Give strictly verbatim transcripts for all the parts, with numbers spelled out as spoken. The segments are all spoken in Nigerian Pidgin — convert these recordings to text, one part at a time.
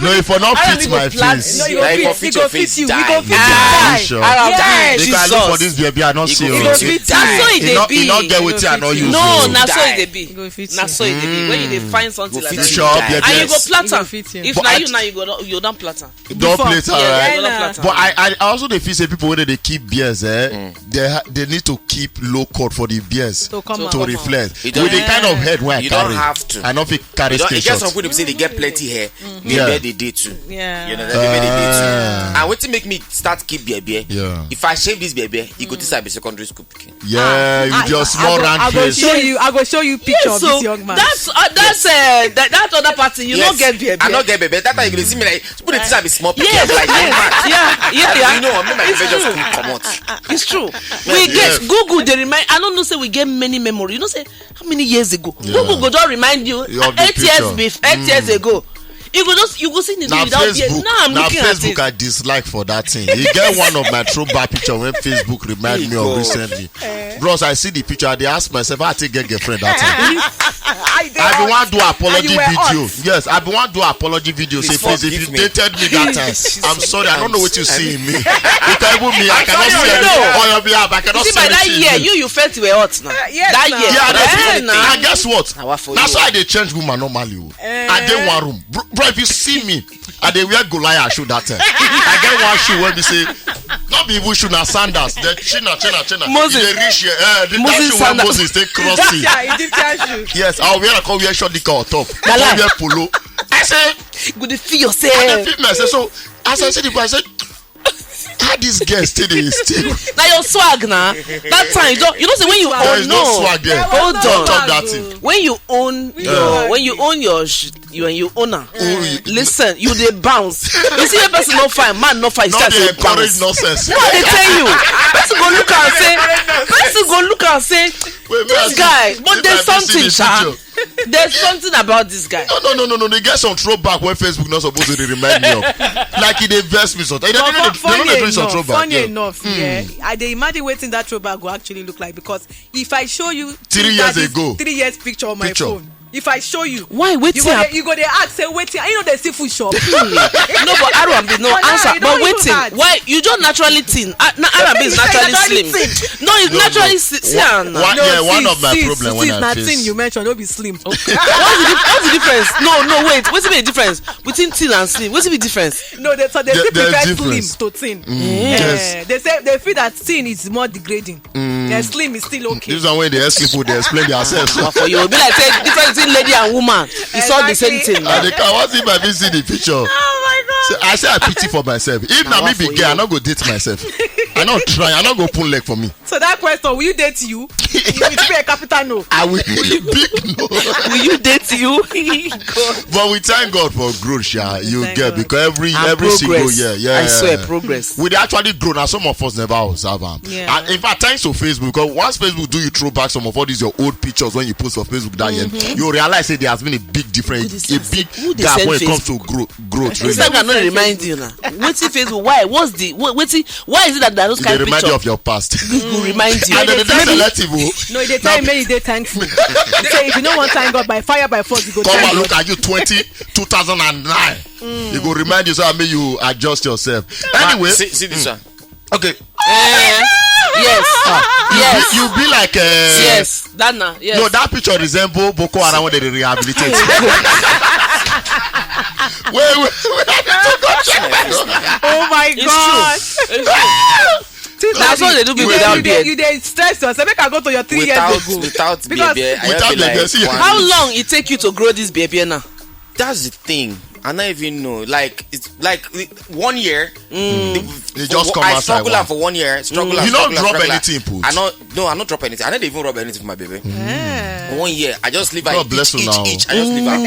No, if I not fit my face. No, you go fit, you go fit you. You go fit you. Are you sure? Because I look for this baby, I not see you. That's so it dey be. E not get wetin I not use. No, na so it dey be. Na so it dey be. When you dey find something like that, and you go plait am. If na you now, you go don plait am. Don plait am, right? But I, I also dey feel say people wey dey keep beards, eh, they they need to keep low cut for the beards to reflect. With the kind of head wey I carry, I no fit carry station. E get some people say they get plenty hair, they bear the day too. You know, they bear the day too. And wetin make me start keep bear bear? If I shave this bear bear, e go think say I be secondary school pikin. Yeah, with your small round face. I go show you. I go show you picture of this young man. That's uh, that's uh, that, that other party. You no get bear bear. I no get bear bear. That time you go see me like people dey think say I be small pikin. I'm like, young man. Yeah, yeah, yeah. You know, me my face just come comot. It's true. We get Google. They remind. I don't know say we get many memory. You know say how many years ago? Google go just remind you eight years before, eight years ago. You go just you go see the thing without beard. Now I'm looking at it. Facebook I dislike for that thing. You get one of my throwback picture when Facebook remind me of recently. Bros, I see the picture. I dey ask myself, how I take get girlfriend that time? I be wan do apology video. Yes, I be wan do apology video. Say please, if you dated me that time, I'm sorry. I don't know what you see in me. Because even me, I cannot see anything on your behalf. I cannot see anything. You see, by that year, you you felt you were hot now. That year. Yeah, I guess what? That's why I dey change woman normally. I dey one room. Bro, if you see me, I dey wear Goliath shoe that time. I get one shoe wey be say, not be even shoe, na sandals. The china, china, china. Moses. E dey reach here. Eh, the Moses shoe wey sandals. Moses take cross sea. Egyptian, Egyptian shoe. Yes, I wear, I come wear short knicker on top. I come wear polo. I say, go dey feel yourself. I dey feel myself. So as I see the boy, I say, how this girl still dey stay? Na your swag na. That time, you, don't, you know say when you own, no swag there. Hold on. Talk that thing. When you own your, when you own your sh- you and you own am. Listen, you dey bounce. You see a person no fine, man no fine, you start dey bounce. Nonsense. No, I dey tell you. Person go look and say, person go look and say, this guy, but there's something, sha. There's something about this guy. No, no, no, no, no. They get some throwback when Facebook not supposed to remind me of. Like, e dey vex me sometimes. They don't know they don't know some throwback. Funny enough, yeah. I dey imagine wetin that throwback go actually look like, because if I show you three years ago, three years picture on my phone, if I show you, why wetin happen? You go dey ask say wetin, you know they see food shop. No, but R and B no answer. But wetin? Why you just naturally thin? Uh, na R and B is naturally slim. No, it's naturally si- see am now. One of my problem when I face. You mentioned no be slim. What's the difference? No, no, wait. What's the difference between thin and slim? What's the difference? No, they so they still prefer slim to thin. Yes. They say they feel that thin is more degrading. Then slim is still okay. This one when they ask people, they explain themselves. But for you, e be like say difference between lady and woman. It's all the same thing. And they can once if I see the picture. Oh my God. So I say I pity for myself. If na me be gay, I no go date myself. I no try. I no go pull leg for me. So that question, will you date you? You will be a capital no. I will big no. Will you date you? But we thank God for growth, sha. You get because every every single year, yeah. I swear, progress. We dey actually grow now. Some of us never observe am. Yeah. And in fact, thanks to Facebook, because once Facebook do you throw back some of all these your old pictures when you post on Facebook that year, you realize say there has been a big difference, a big gap when it comes to growth. Growth. Instagram no remind you now. Wetin Facebook? Why? What's the? Wetin? Why is it that those kind of picture? They remind you of your past. It go remind you. And they dey selective o. No, they tell me they thankful. Say if you no want thank God by fire by force, you go come and look at you twenty, two thousand and nine. You go remind you so I mean you adjust yourself. Anyway, see, see this one. Okay. Eh, yes. Ah, you yes. Be, you be like uh, yes. That na yes. No, that picture resemble Boko Haram when they rehabilitate. Wait, wait, wait. Oh my God. That's what they do people without beard. You dey stress yourself. Make I go to your three years ago. Without beard, without beard. How long it take you to grow this beard now? That's the thing. I don't even know. Like it's like one year. Mm. They just come I outside. Struggle am for one year. Struggle. Mm. You don't drop anything, put. I no, no, I no drop anything. I don't even rub anything for my baby. Mm. One year, I just leave her. God bless you now. Each, I just leave her.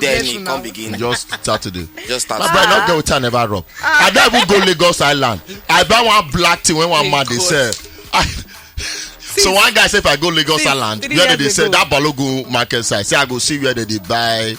Then he come begin. Just start today. Just start. My brother, not go with her never rub. I don't even go Lagos Island. I buy one black thing when one man they sell. So one guy say if I go Lagos Island, where did they sell that Balogun market side? Say I go see where they buy.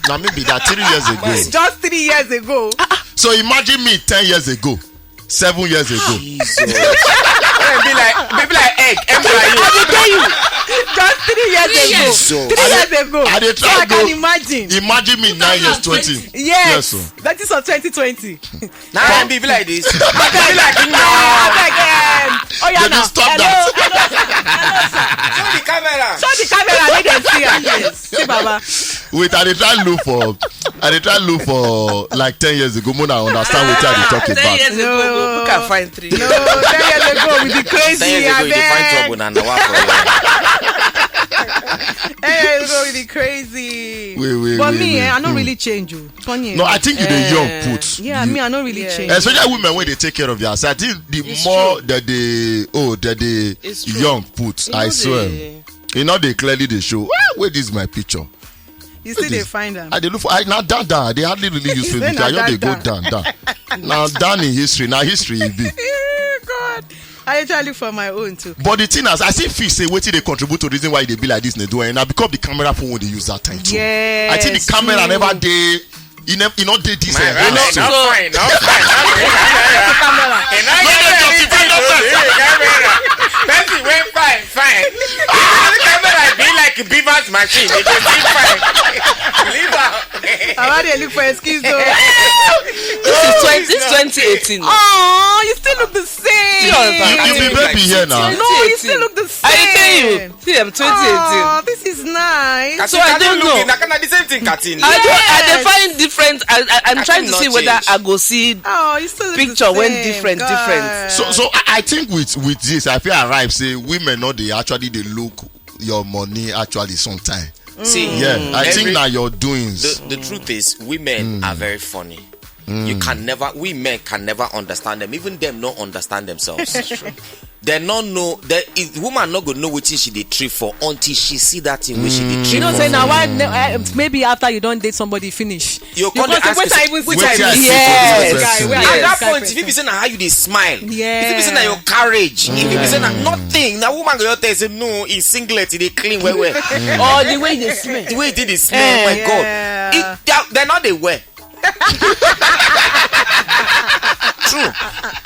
Now maybe that three years ago. Just three years ago. So imagine me ten years ago, seven years ago. Jesus. Be like, be like egg. Embrayo. I dey tell you. Just three years ago. Jesus. Three years ago. I dey So try I can go- imagine. Imagine me nine years, twenty. Yes. So. That is for twenty twenty. Now I be like this. I be like no. Abeg, um, oh yeah, They now. just stop Hello, that. Hello, sir. Hello, sir. Show the camera. Show the camera, make dem see am. Yes. See, Baba. Wait, I dey try look for. I dey try look for like ten years ago. Mona understand what I dey talk Ten about. years ago, No. who can find three? No, ten years ago we be crazy. Ten years ago, you dey find trouble Abeg. na na wa for you. Ten years ago we be crazy. Wait, wait, But wait, me, wait. eh, I no really change. Oh. Funny. No, I think you dey Eh. young put. Yeah, You- me, I no really Yeah. change. Especially women when they take care of their self. I think the It's more true. that they oh that they It's true. young put. You I know swear. the- You know they clearly they show. Ah, where this my picture? You still It dey is- find am. I dey look for. I now down down. I dey hardly really use Say Facebook. na I just dey go down, down down. Now down in history. Now history e be. God, I dey try look for my own too. But the thing as I see feel say wetin dey contribute to the reason why e dey be like this na do na because the camera phone wey dey use that time too. Yes, I think the camera true. never dey. E never e no dey this My eh, right, so. I'm fine, I'm fine, I'm fine. Camera. And I No, no, get no, anything no, to no, do with camera. Person wey fine, fine. If you look camera, I be like Beavers machine. They go see fine. Leave am. I wan dey look for excuse though. This is twenty, this is twenty eighteen. Oh, you still look the same. You understand? You, you be baby here now. No, you still look the same. I tell you. See, I'm twenty eighteen. Oh, this is nice. So I don't know. Na kind of the same thing, Katin. I don't. I dey Yes. find different. I, I, I'm I trying to cannot see whether change. I go see Oh, you still look picture the when same. Different, God. different. So so I, I think with with this I fit arrive say women no dey actually dey look your money actually sometime. See, Yeah, I think every- na your doings. The, the truth is, women are very funny. You can never, we men can never understand them. Even them no understand themselves. They no know that if woman no go know wetin she dey trip for until she see that thing wey she dey trip You know, for. say now why ne- uh, maybe after you don't date somebody finish. You come Because dey ask wetin I yourself, even see Wetin for I this see for guy? this Yes, person? Where I At see that this point, person? if you say na how you dey smile, if you say na your carriage, if you say na nothing, na woman go just tell you say no, e singlet, e dey clean well well. Or the way they smell. The way e dey dey smell, Eh. my Yeah. God, it, they, they no dey wear. True.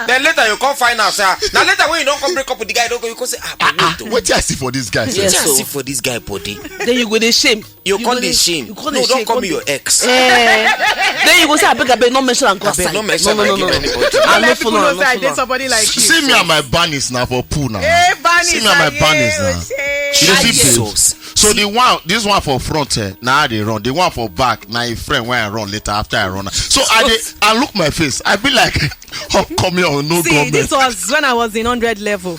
Then later you come find out say ah, na later when you don come break up with the guy, you don go, you go say ah, but wait o. Wetin I see for this guy? Yes, Wetin I so. See for this guy body? Then you go dey shame. You You come go dey dey- shame. you come No, dey don't shame, call come me dey- your ex. Eh. Then you go say abeg abeg no mention am go outside. No mention No no am no give no. anybody. I no Let follow people am know no say I follow date am. Somebody like you. See me and my bunnies now for pool now. Hey, Barney, See me and my Saye, bunnies now. Oshe. You dey see Jesus. Babe? So the one, this one for front, eh, now they run. The one for back, now a friend when I run later after I run. So I dey, I look my face. I be like upcoming or no See, government. This was when I was in hundred level.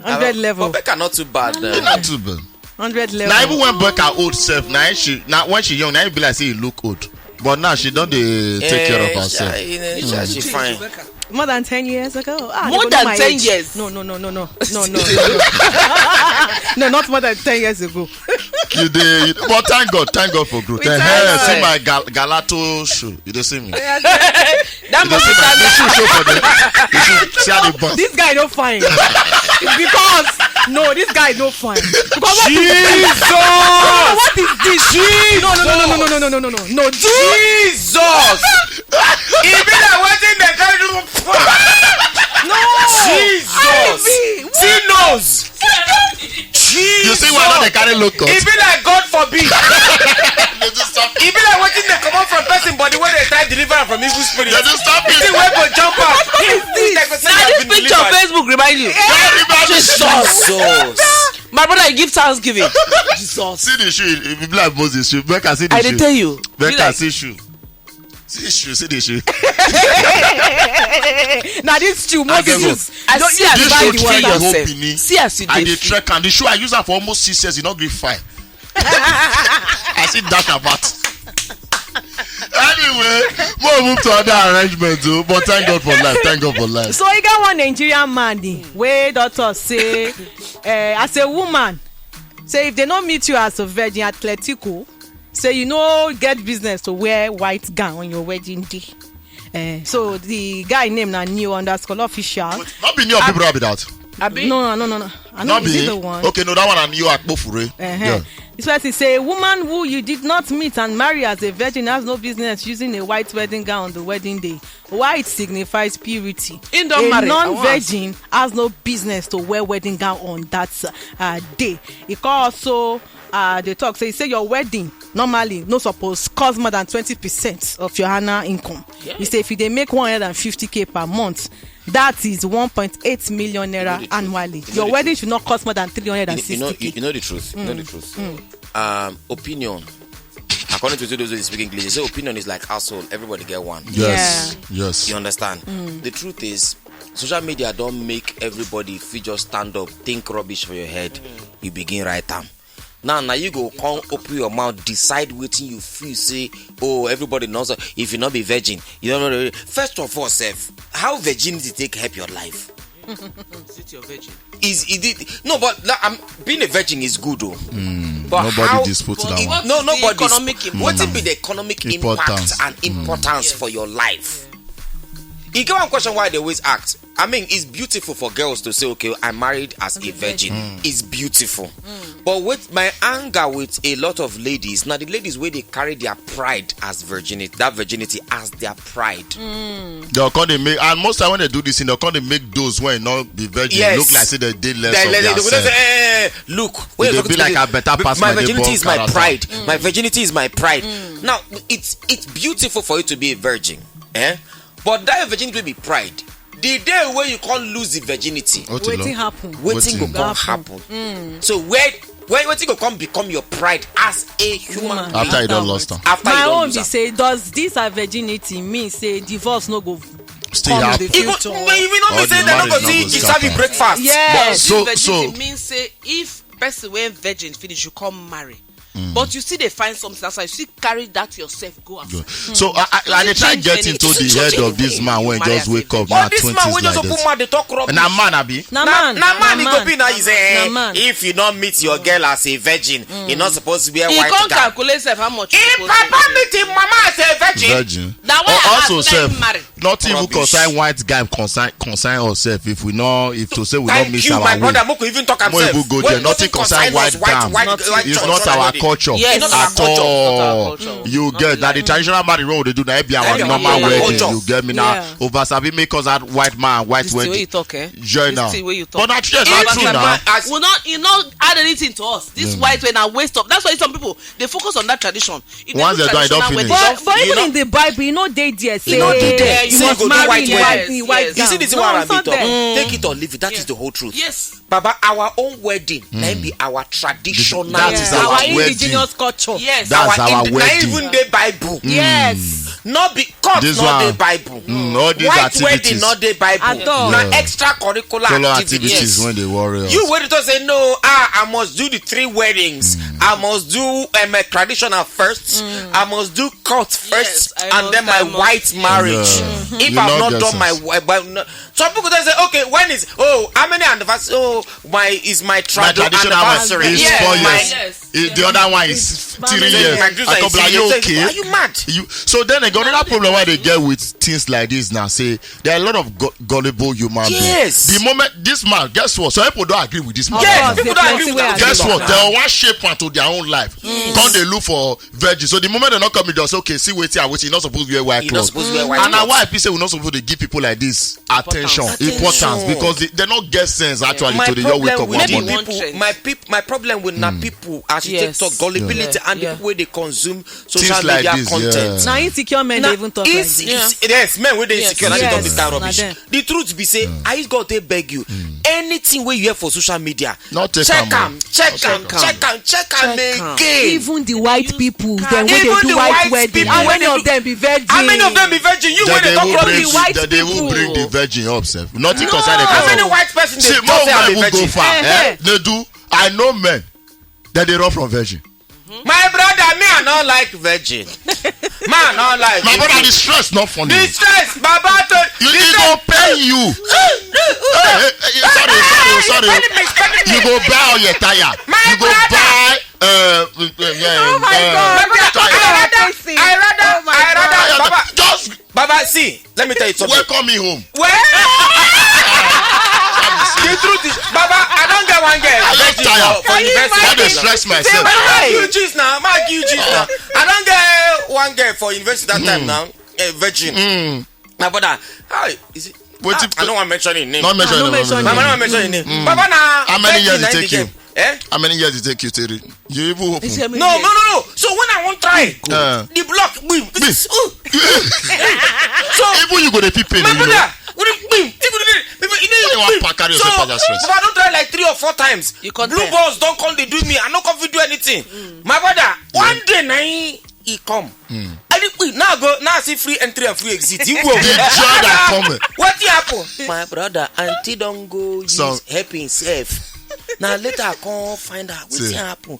Hundred level. But Becca not too bad. Uh, Not too bad. Hundred level. Now even when Becca old self, now she, now when she young, now you be like say you look old. But now she don't dey take care of herself. She, she, she fine. More than ten years ago. Ah, More they go know than my ten age. years. No, no, no, no, no, no, no, no, no. No, not more than ten years ago. You dey, but thank God, thank God for growth. We Eh, thank eh, God. See my gal- galato shoe. You dey see me? That You dey see my the shoe show for the, the shoe. See how they bust. This guy don't fine. Because no, this guy don't fine. Because what is this? Jesus! No, what is this? No, no, no, no, no, no, no, no, no, no, no. Jesus! E be like wetin dem carry do. No. Jesus! Ivy, what? See nose! Jesus! You see why not they carry look up? E be like God forbid. They just stop. E be like wetin dey comot from person body wey dey try deliver am from evil spirit. They just stop The thing it. wey go jump out. What is this? Like person Na wey this been picture of delivered. Facebook remind you. Everybody. Jesus. Jesus! My brother, I give thanksgiving. Jesus. See the shoe. If you be like Moses shoe, Becca see the I shoe. dey tell you. Becca Be like- see shoe. See shoe. See the shoe. Now this shoe, Moses. Abeg, Is- I don't see you as just bad buy you the kill one that- yourself. Open it. See as you I dey dey feel. Trek and the shoe I use am for almost six years. E no gree fine. I see that about. Anyway, we'll move to other arrangements, oh, but thank God for life. Thank God for life. So he got one Nigerian man eh, wey doctor say, uh, as a woman, say if they no meet you as a virgin Atletico, say you no get business to wear white gown on your wedding day. Uh, so the guy name na Neo underscore official. Not be new people have that. Abi? No, no, no, no, no. I know, Not is it be the one? Okay, no, that one and you are kpofure. Uh-huh. This person say, woman who you did not meet and marry as a virgin has no business using a white wedding gown on the wedding day. White signifies purity. He don A marry, I wan non-virgin has no business to wear wedding gown on that uh, day. He can also uh, they talk say, say your wedding normally no suppose cost more than twenty percent of your annual income. He say if you dey make one hundred and fifty k per month, that is one point eight million naira You know the truth. Annually. You know Your the wedding truth. should not cost more than three hundred You, and you know, sixty k. You, you know the truth. You know the truth. Um, opinion. According to those who speak English, they say opinion is like asshole. Everybody get one. Yes, Yeah. yes. You understand? The truth is, social media don't make everybody feel just stand up, think rubbish for your head. You begin write them. Now, now you go come open your mouth, decide wetin you feel say, oh, everybody knows. If you not be virgin, you don't know. First of all, self, how virginity take help your life? Sit your virgin. Is it did- no, but like, I'm being a virgin is good though. But Nobody how, disputes it- that one. No, What is the nobody. Economic impact? What will be the economic Importance. Impact and importance Yes. For your life? You get one question why they always ask. I mean, it's beautiful for girls to say, okay, I'm married as a virgin. It's beautiful. But with my anger with a lot of ladies, now the ladies where they carry their pride as virginity, that virginity as their pride. They'll come they make, and most time when they do this thing, they'll come they make those when not be virgin Yes. Look like say they did less They- of they- their they- self. they- look, when They you're talking be to like, me, "I better pass my my virginity neighbor is my character." Pride. My virginity is my pride. Now it's it's beautiful for you to be a virgin, eh? But that virginity will be pride. The day where you can't lose the virginity, What a Wetin lot. happen? waiting go Wetin? Come happen. So where where waiting go come become your pride as a human Woman. being. After you don't lost them. After My you don't own lose be am. Say, does this a virginity mean say divorce no go Still come in happen. the Even future? even not All be say the they no go marriage no see go you serve you scatter. Breakfast. Yes. Does So- this so- virginity mean say if person wey virgin finish you come marry, but you still dey find something outside, you still carry that yourself go outside. So I, I, I dey try Change get anything. Into the Change head of this anything. Man when Marry just as a wake up virgin. Now But this man twenties wey just like open this. Mouth dey talk rubbish. Na man abi? Na Na- man. na man Na e go man. be na is eh, Na man. If you not meet your girl as a virgin, you not supposed to wear He white come gown. Calculate sef how much. If papa meet him mama as a virgin. Virgin. That why Or I also ask self, whether he marry. Not even Rubbish. Concern white guy, concern concern yourself. If we know, if to say we not Thank miss you, our my way. Brother. Make we even talk am Mo sef. even go When there. it Nothing doesn't concern us, white white, gown. white, Nothing. white It's church not our already. Culture Yes. It's not our at culture. all. Not our culture. You get that the traditional marriage wey we dey do na be our That be our normal culture. Wedding. You get me now. Yeah. Over sabi make us that white man, white This thing wey wedding. You talk, eh? Join This now. Thing wey you talk. But na true, na If true you now. ma- as- We not, you not add anything to us. This white way now waste of. That's why some people they focus on that tradition. If Once do they do, I don't traditional finish. wedding, But, but You even know- in the Bible, you know they there say You know they you there. Say must you go do marry white in wedding. white, in white Yes. You see gown. this No, one it's not talk. there. Take it or leave it. That Yeah. Is the whole truth. Yes. Baba, our own wedding, na be our traditional. That is Yeah. our Our wedding. Indigenous culture. Yes. That's our our Indi- wedding. Na even dey Bible. Yes. Not be cut, This not one. Dey Bible. Mm, all these White activities. Wedding, not dey Bible. At all. Na Yeah. Extracurricular Solo activities. Activities when they worry us. You wey dey talk say no, ah, I must do the three weddings. I must do um, a traditional first. I must do court first, Yes, I and then must, my I must. white marriage. Yeah. If You I've know not get done my sense. wi- but no, some people they say, okay, when is oh how many anniversary? Oh, my is my My tribal traditional anniversary. One is Yes, four my- years. Yes. It- the other one is It's three family. years. My Jews I are come like, you saying, okay? Are you mad? You, so then they got another problem why they get with things like this now. Say there are a lot of gu- gullible human Yes. beings. The moment this man, guess what? Some people don't agree with this man. Yes, Of course, people they don't agree plenty with way that. agree. Guess People what? don't They want shape one to their own life. Come they look for virgin. So the moment they not coming, just okay. See waiting and waiting. You're not supposed to wear white You're not clothes. supposed to wear white And now clothes. Why people say we not supposed to give people like this attention, Importance. importance, because they, they not get sense actually My to the young wake up problem one with morning. the people, my people, my problem with na people as you take Yes. Talk gullibility Yeah, and the yeah. People wey dey consume Things social like media this, content. Yeah. Na insecure men Na dey even talk like ins- this. Yeah. Yes, men wey dey Yes. insecure na dey Yes, talk this kind na rubbish. them. The truth be say, I God dey beg you. Anything wey you hear for social media, Not take check am, oh. am, check am, Check am. check am, check am Check am. again. Even the white people, then when Even they do the white white wedding, people, how when many they of do- them be virgin? How many of them be virgin? You Then wey they dey talk will rubbish. bring Only white the, then they will people. Bring the virgin up sef. Nothing No. concern the How many person. white person dey See, talk more say I women be will go virgin? far. Eh? They do. I know men that they run from virgin. My brother, me I no like virgin. Man, no like. My virgin. Brother, the stress not funny. The stress, Baba, to You the it stress. Go pay you. Hey, hey, hey, sorry, sorry, sorry. Spending me, spending me. You go buy all your tire. My You go brother. Buy. Uh, uh, uh, Oh my uh, God. My brother, I rather, I rather, Oh my I rather, God. Baba, Just Baba, see, let me tell you something. Welcome me home. Well, the truth is, Baba, I don't get One girl, I just virgin tire. for, for university. I dey stress myself. Mark you juice now. Mark you juice now. I don get one girl for university that time now. A virgin. My brother, how is it? Wetin- Ah, I don't want to mention his name. Not mention Ah, no him, mention no Mama, mention no him. mention his name. Baba na How many years virgin it na take him you? Be get. Eh? How many years it take you to read? You even open. No, no, no, no. So when I wan try, Uh. the block, boom. Boom. So Even you go dey feel pain. my You know. brother, what do you mean? People dey, people, you know, Why you wan pack carry yourself so, pass that stress? But I don try like three or four times. You come Blue tell. Balls don come dey do me. I no come fit do anything. My brother, one day na him he come. I dey wait. Now I go, now I see free entry and free exit. You go. The joy that come. Wetin happen? My brother, auntie don go use So- help himself. Now later I come find out wetin See. Happen.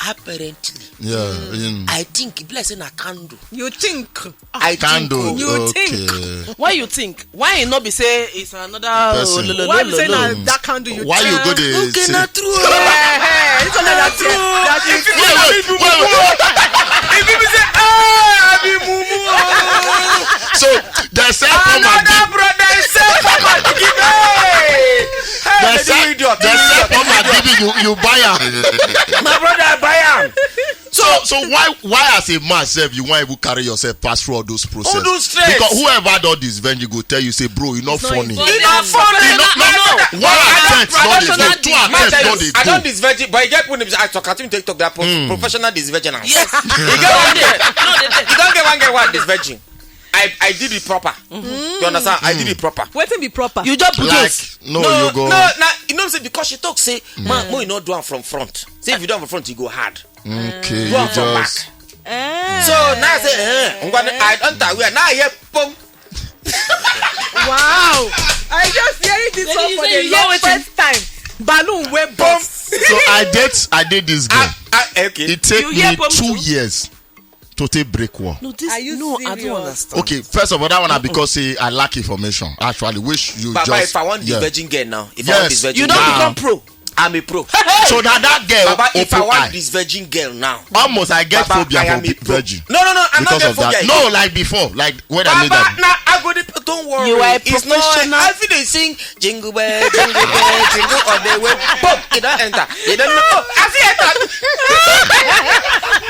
Apparently, Yeah. In. I think e be like say na candle. You think? I Candle. Think, You Okay. Think. Why you think? Why e no be say it's another Person. Olololo? Why you say na that candle you Why you go dey okay, say? Na true. Eh, it's only that thing. That is Wait, wait, wait, wait. If you be say, ah, I be mumu. Oh. So they sell come and Another give. Brother, I say, come and give. Hey, They hey, sell, you idiot. They sell come and give you. You buy am. My brother, I buy am. So so why why as a man sef you wan even carry yourself pass through all those process? All those stress. Because whoever don this venue go tell you say bro, e no funny. funny. E no funny. E no- My brother, One attempt don dey professional go. Two attempts don dey I don go. This virgin, but you get people I talk, I think take talk that pro- professional this virgin now. Yes. You get one girl. No, they, they, You don get one girl wey this virgin. I I did it proper. You understand? I did it proper. Wetin be proper? You just put Like us. no, no, you go. no, na you know say because she talk say man, mo you no do am from front. Say if you do am from front, you go hard. Okay, Do am you from just. Back. So now I say, eh, I'm gonna, I don't tell where now I hear pom. Wow. I just hearing this Then one you for say the you hear long wetin? First time. Balloon wey burst. So I date I date this girl. Ah, ah, okay. It take You hear me pom two too? Years to take break one. No, this Are you no, I don't serious? Understand. Okay, first of all, that one na because say I lack information. Actually, wish you Baba, just. if I want Yeah. the virgin girl now, if I Yes. want this virgin You girl, don't Nah. Become pro. I'm a pro. So that that girl Baba, if I open want eye. This virgin girl now, Almost I get Baba, phobia I for am a vi- pro. virgin. No, no, no, I'm not Because get of that. phobia. No, like before, like when I made Baba, that. Now I go the don't worry. You are a It's not- professional. I feel they sing jingle bell, jingle bell, jingle all the way. Boom, it don't enter. You don't know. Oh, I see enter.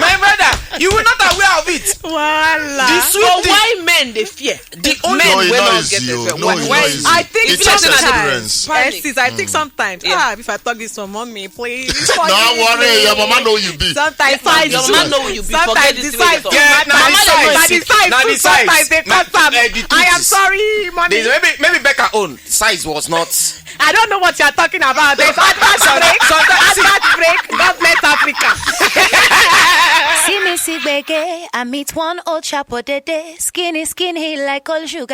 My brother, you were not aware of it. Voila. The sweet But thing- Why men dey fear? The only Men No, wey you no know get it's you. the No, you know Why- it's you. I think It's just sometimes. Experience. Pardon? Sis, I think Sometimes, Yeah. Ah, if I talk this for mommy, please. Don't worry, your mama know you be. Sometimes Your mama do. know you be. Sometimes Forget the this size thing. of Yeah, matter. na the Mama size. But the size Na too, the size. Sometimes they Na- cut am. eh, the truth I am is- sorry, mommy. There's maybe maybe Becca own size was not. I don't know what you are talking about. There's advert break. Sometimes- Advert break. God bless Africa. See me see gbege, I meet one old chap odede, skinny skinny like old sugar.